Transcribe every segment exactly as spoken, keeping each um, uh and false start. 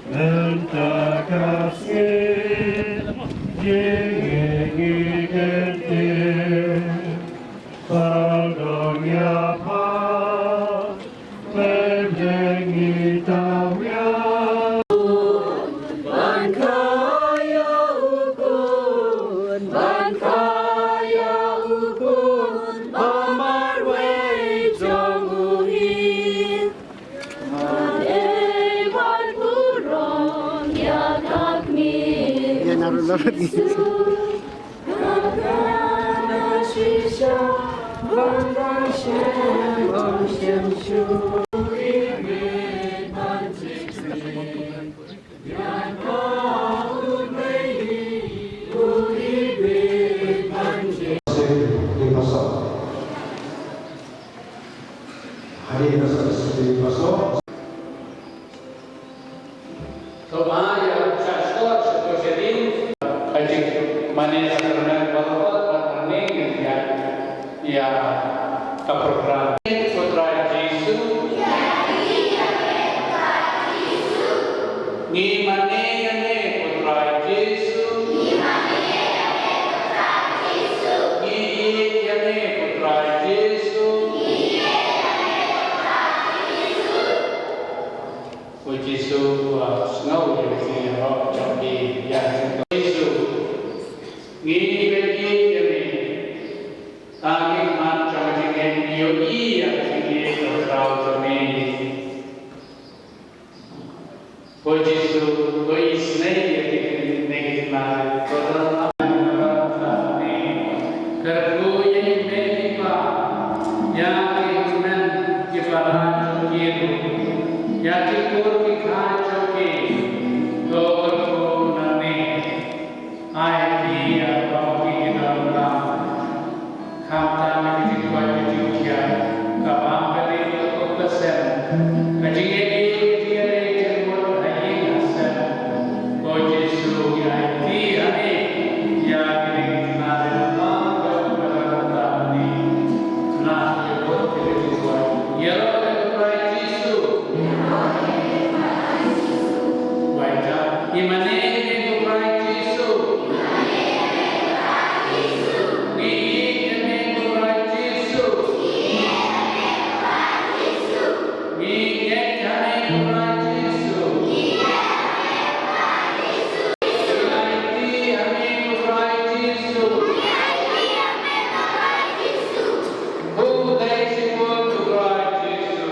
Mynta ka sngi, ïa ngi ngi kyntiew, pardon ïa pha, pynjah ngi tang ïa. Ban kha ïa u khun, ban kha ïa u khun, ba marwei jong u hi. Ïa naru lawat. Hadien ka sa ka sdei pastor. To ma ïa sha shlur sha to sha dien. Ka jingmane sakramen baroh arngut ïa ïa ka program. Ko Trai Jisu. Ngi mane ïa me ko Trai Jisu. Ngi ïeit ïa me ko Trai Jisu. Ko Jisu, u sngew ïa ka jingïaroh jong ngi ïa ka jingkyrkhu. Jisu, ngi ïeit ïa me. Tang ngi khmat jong ka jingïeit, ngi ïohi ïa ka jingïeit ka khraw jong me. Ko Jisu, to isynei ïa ki kynthei ki khynnah, to don ap. Kyrkhu ïa ki kmie ki kpa, ïa ki hynmen ki para jong ki ruh, ïa ki kur ki kha jong ki, to kyrkhu nangne. Ai ki ïa ka ki ki don lang. Khamtam ki jingkoit ki jingkhiah. Ka bam ka dei ka kop ka sem. Ka jingïaid ka jingïaleh jingmut ha ïing ha sem. Ko Jisu ngi ai ki ha me. Ïa ki dei ki khynnah dei na ka ka ka ka ka ni. Khynnah ki bud ki dei jingkoit. Ïaroh ïa ka Trai Jisu. Wai ta, i mane ïa me ko Trai Jisu. Ngi ïeit ïa me ko Trai Jisu. Ngi ngeit ïa me ko Trai Jisu. Ngi aiti ïa me ko Trai Jisu. Bun dei shibun ko Trai Jisu.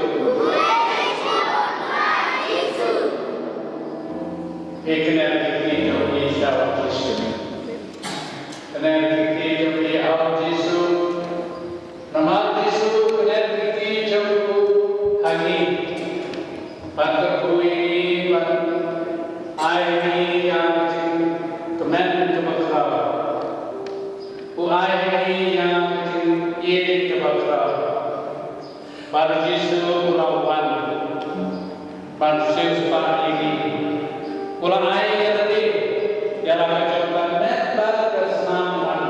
Phi kynnoh ïa ki kti jong phi sha u Jisu. Kynnoh ïa ki kti jong phi ha u Jisu. Namar u Jisu u kynnoh ïa ki kti jong u ha ngi. Ban kyrkhu ïa ngi, ban ai ïa ngi ïa ka jingkmen kaba khraw. U ai ïa ngi ïa ka jingïeit kaba khraw. Bad u Jisu u la wan ban siewspah ïa ngi. U la ai ïa lade ïa la ka jong ka met bad ka snam.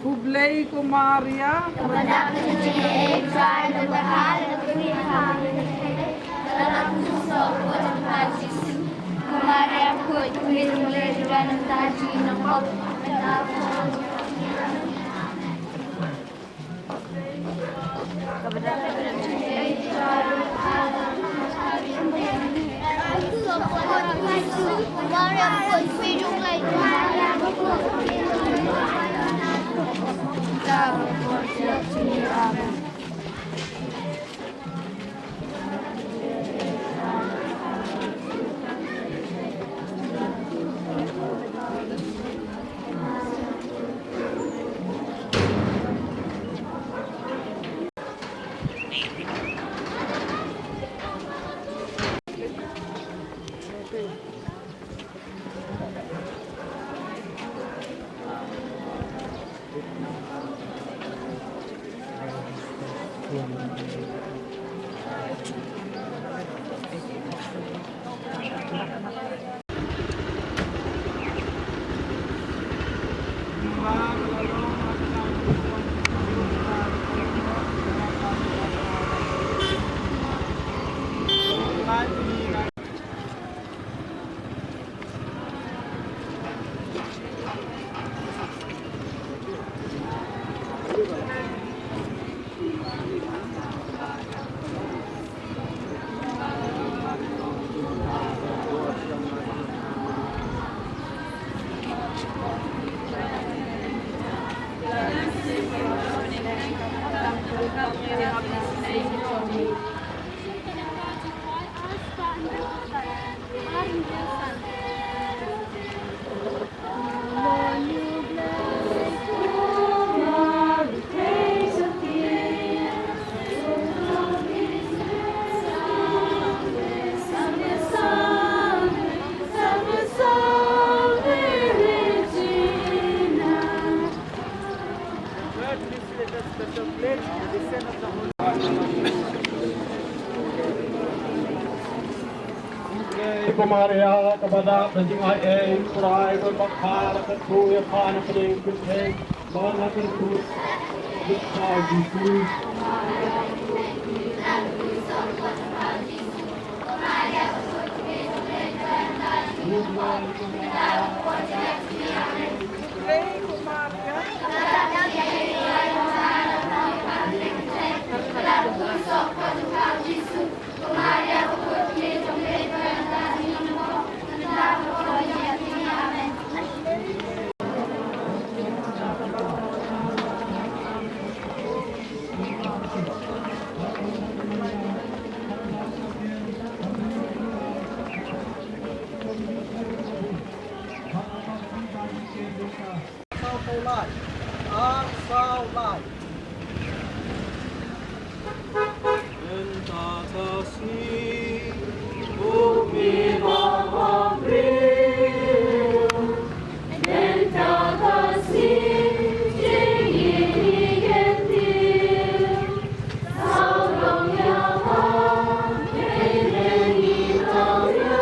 Khublei ko Maria. Ko Maria, kaba dap da jingaiei, U Trai u don bad pha, la kyrkhu ïa pha na pdeng ki kynthei, bad la kyrkhu ïa ka jingpun. Saw lai. Ar saw lai. Mynta ka sngi, u Mima ha briew. Mynta ka sngi, jingim hi kyntiew. Saw long ïa pha, hynrei ngi thaw ïa.